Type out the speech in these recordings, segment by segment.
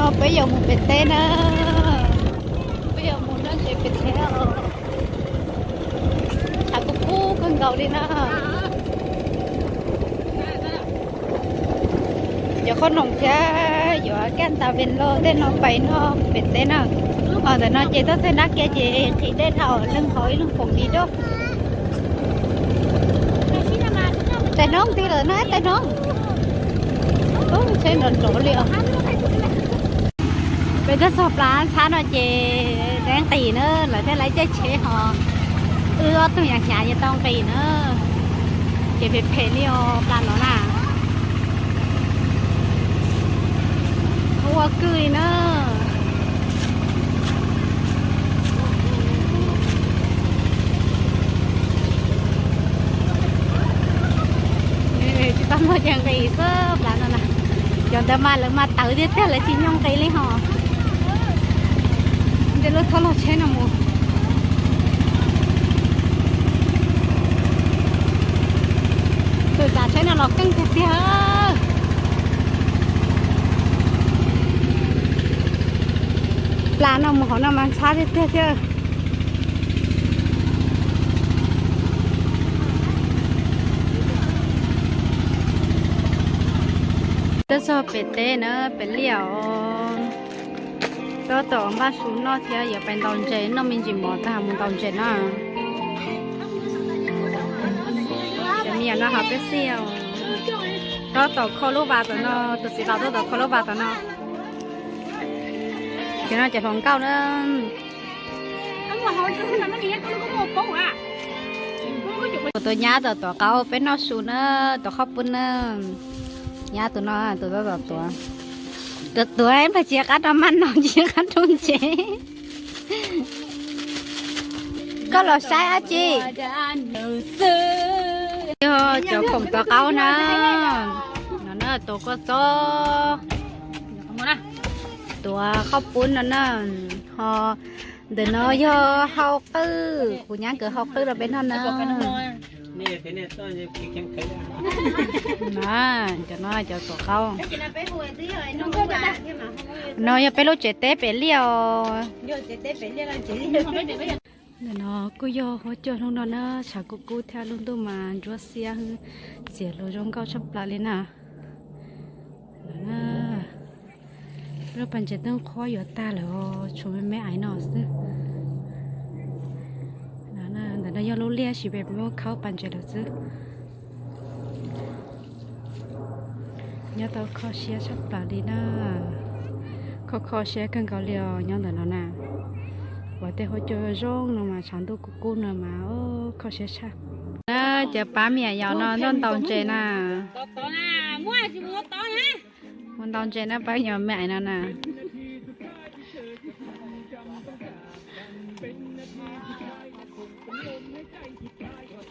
Peb yuav mus pem teb na, peb yuav mus noj tsev pem teb os. Tshav kub kub kawg nkaus li na. Yuav qhob noom thiab yuav kaj ntas pes loj tej no pais noj pem teb na. Ho ntawm no ces tuaj txog nrab kiab ces nqhis dej dhau, leej hauv ib leeg foom ntsis dua. Tais Hnoob twg lawm no, Tais Hnoob? Ub, tsheb nrov nrov li os. Peb tuaj txog plab ntxhab no ces lawv nqis na, lawv thiaj li caij tsheb ho wb ob tug hnyav hnyav ces tau nqis na. Ces phem phem li os plab no na. Ua kwj li na. Tsis tau muaj ces nqis xwb plab no na. Cov ntawd mas lawv mas tawv tiag tiag, lawv tsis nyog nqis li ho. Ntsia lub txhob log tsheb no mus. Tus tsav tsheb no los keej tiag tiag. Plab no mus hauv no mas ntxhab tiag tiag thiab. Tuaj txog pem teb na, pem liaj os. Tab tom npaj su noj thiab yuav pais ntaus ntses, noj me ntsis mov tag mus ntaus ntses na. Cov me nyuam no ho peb xij os. Tab tom kho lub vas tom no, tus txiv laus tab tom kho lub vas tom no. Cov no cov hluas nkauj na. Tus nyab tom tuav qaub peb noj su na, tuav qhob pub na. Nyab tus no tus tab tom tuav. Tuav tuav npawg tsis qab rau maj no, tsis qab rau ntses. Koj los saib dab tsi? Yog cov khoom tuav qaub na. No na, tuav kua txob, tuav qhob pub no na. Ho ntawm no yog hau qwj, kuv nyab nkawd hau qwj rau peb noj na. Cov no cov tuav qaub. No yog peb lub tsev teb pem liaj os. Ntawm no kuj yog huab cua hnub no na, tshav kub kub thiab lub ntuj mas ntsuab xiab, txias lus zoo nkauj tshaj plaws li na. Lub pas ntses twb qhuav yuav tag lawm, tshuav me me aiv no xwb. Ntawm no yog lub liaj siv pem muab khaub pas ntses lawm xwb. Nyob tau kho siab tshaj plaws li na. Kho kho siab kawg nkaus li os nyob ntawm no na. Ua tej huab cua zoo no mas tshav ntuj kub kub no mas kho siab tshaj. Cov pab me nyuam yaus no nrog ntaus ntses na. Mus ntaus ntses na pab me nyuam me aiv no na.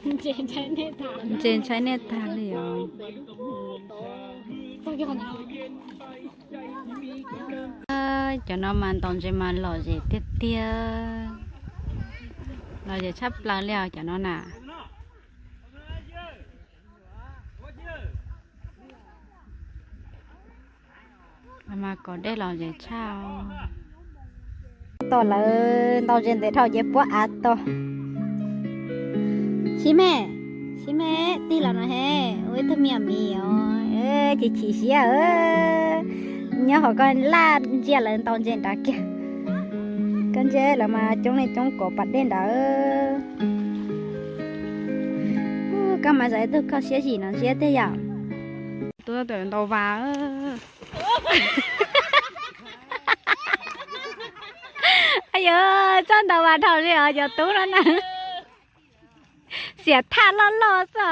Ntses ntshai nej tag li os. Cov no mas ntaus ntses mas lom zem tiag tiag. Lom zem tshaj plaws li os cov no na. Mas kom dej los zem tshaj. Tom lawv ntaus ntses ntev dhau ces puab av tog. Sib me, sib me, tig los no he, ua ib tug me nyuam miv os, chim chim siab. Nyob hauv koj laj ntsia lawv ntaus ntses nrad kiag. Koj ntsia lawv mas coob li coob kom pas dej nrad. Koj mas zam ib tug kho siab zim no ntsia tiag yom. Tub tawm ntaus vas. Yog txawj ntaus vas dhau li os cov tub no na. Xiam thaj loj loj xwb.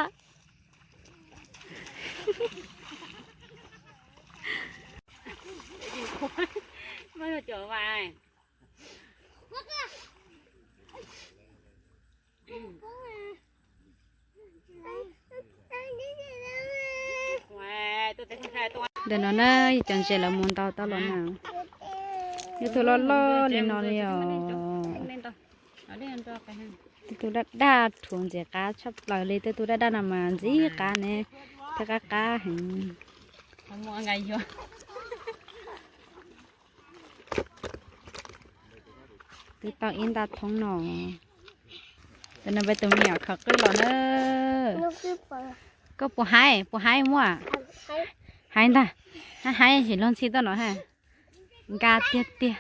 Ntawm no na, cov ntses lawv mus ntaus tau los na. Ib tug loj loj li no li os. Tej tug daj daj rhuav ntxim qab tshaj plaws li, tej tug daj daj no mas ntxim qab ne, thiab qab qab heev. Mus nqa yuav. Twb tau ib nta thoob no. Tam no peb tus me nyuam khov qwb los na. Koj puas haib, puas haib muaj? Haib ntag, haib haib ces luag ntxhi tuaj no ha. Nkag tiag tiag.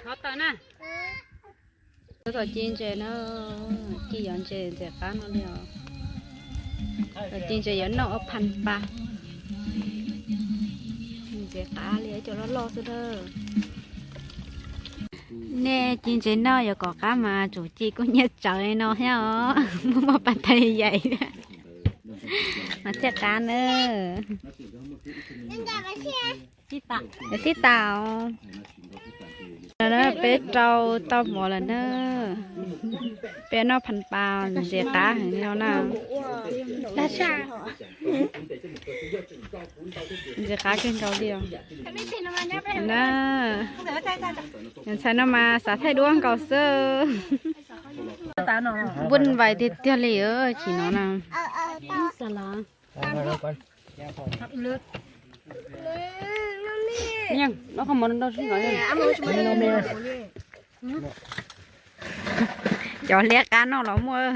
Tab tom ci ntses na, ci yov ntses ntxim qab no li os. Ci ntses yuav noj ob phav pa. Ntxim qab li, cov loj loj xwb na. Nej ci ntses noj yuav kom qab mas tsum ci kuj nyiaj tsawv li no thiab os, muaj muaj pas thais yaim mas thiaj qab na. Sib tas. Peb rau tau mov lawm na. Peb noj phav pa ntxim qab heev li no na. Ntxim qab kawg nkaus li os. Na, ntxhais no mas xav thaij duab nkaus xwb. Npuaj vais tiag tiag li os, chim no na. Cov liab qab noj los muaj.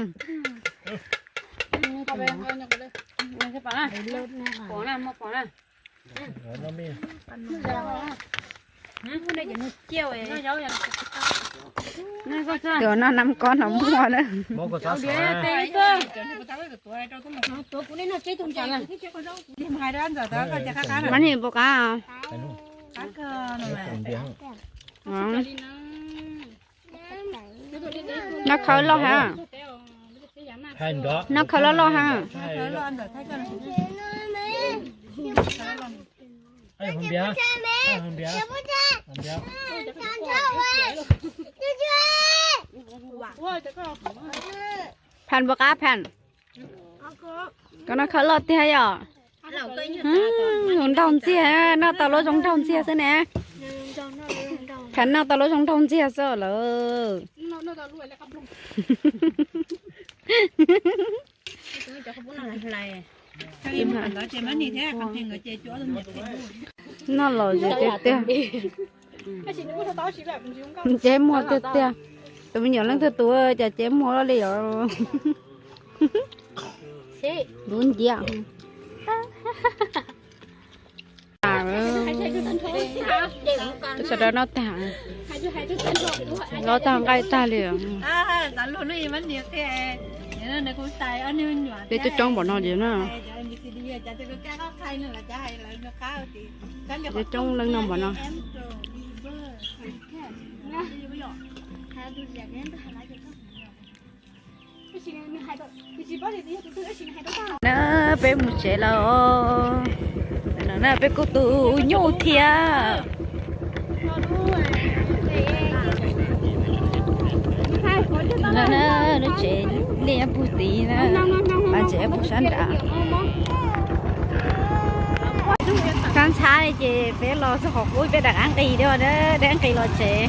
Tus no nam kob no muaj na. Mas nim puas qab? Noj khawb loj ha. Noj khawb loj loj ha. Phan puas qab Phan? Koj noj khawb loj tiag yom. Zoo nraug ntxiag, noj tau lub zoo nraug ntxiag xwb ne. Phan noj tau lub zoo nraug ntxiag xwb lawm. Noj los zem tiag tiag. Ces muag tiag tiag. Tus me nyuam leej twg tus cas ces muag li os. Lub nciab. Sawv daws noj tag, los tag nqaij tag li. Peb coob coob npaum no li na. Peb coob leej no npaum no. Na, peb mus tsev lawm os. Na, peb kuj tu nyuj thiab. Na, lub tsev liaj puag tid na, pab tsev puag sab nrad. Txhab ntxhab li ces peb los txog qhov qub peb rov qab nqis dua, rov qab nqis los tsev.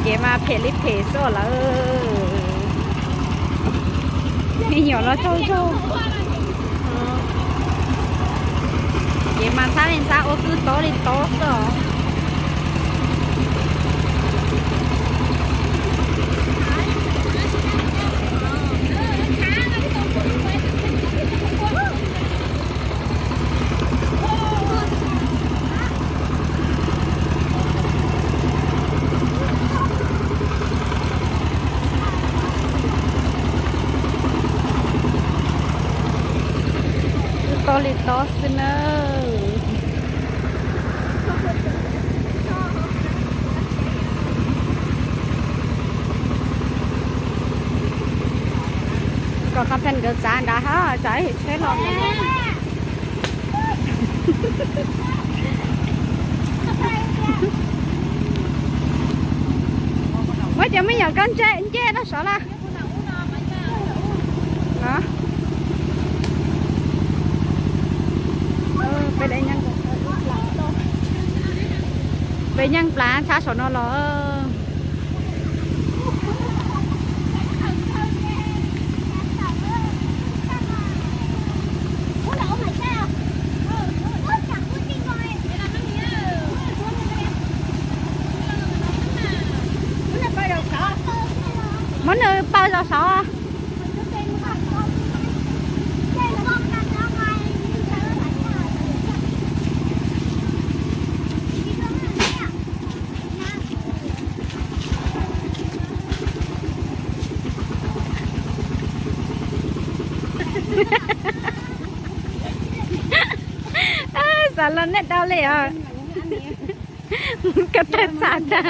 Ces mas phem li phem xwb lawm. Me nyuam los tsaug zog. Ces mas ntxhab li ntxhab ua kwj tob li tob xwb os. Tob li tob xwb nawb. Kom qhov pheej nkawd txav nrad hab, txav ib tsheb los. Muab cov me nyuam koj nce rau saud lawm. Peb nyeej plas txhab saum no los. Saud. Xav los nej tau li os. Koj tawg txaj tag.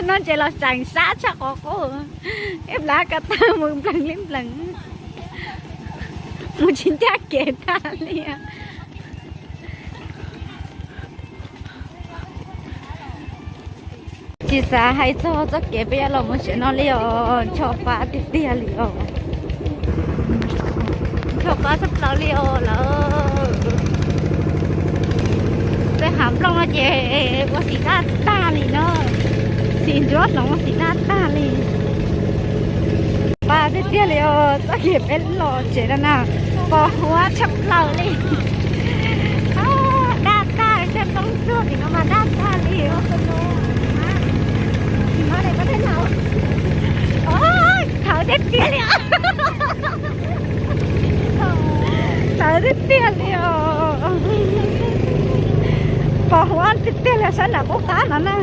Noj ntses los tseem sab tshaj qhov qub. Ib plab ko tawg mus nplees li nplees. Mus tsis ncaj kev tag li. Tsis xav hais txog txoj kev peb yuav los mus tsev no li os, ncho pab tiag tiag li os. Ncho pab tshaj plaws li os lawm. Tej hav nplooj no ces ua xim daj tag li no, xim ncuav hloov ua xim daj tag li. Pab tiag tiag li os, txoj kev peb los tsev no na, pos huab tshaj plaws li. Daj tag, tej nplooj tsuag tim no mas daj tag li. Thawv tiag tiag li os. Thawv tiag tiag li os. Pos huab tiag tiag li, sab nram qub qab no na.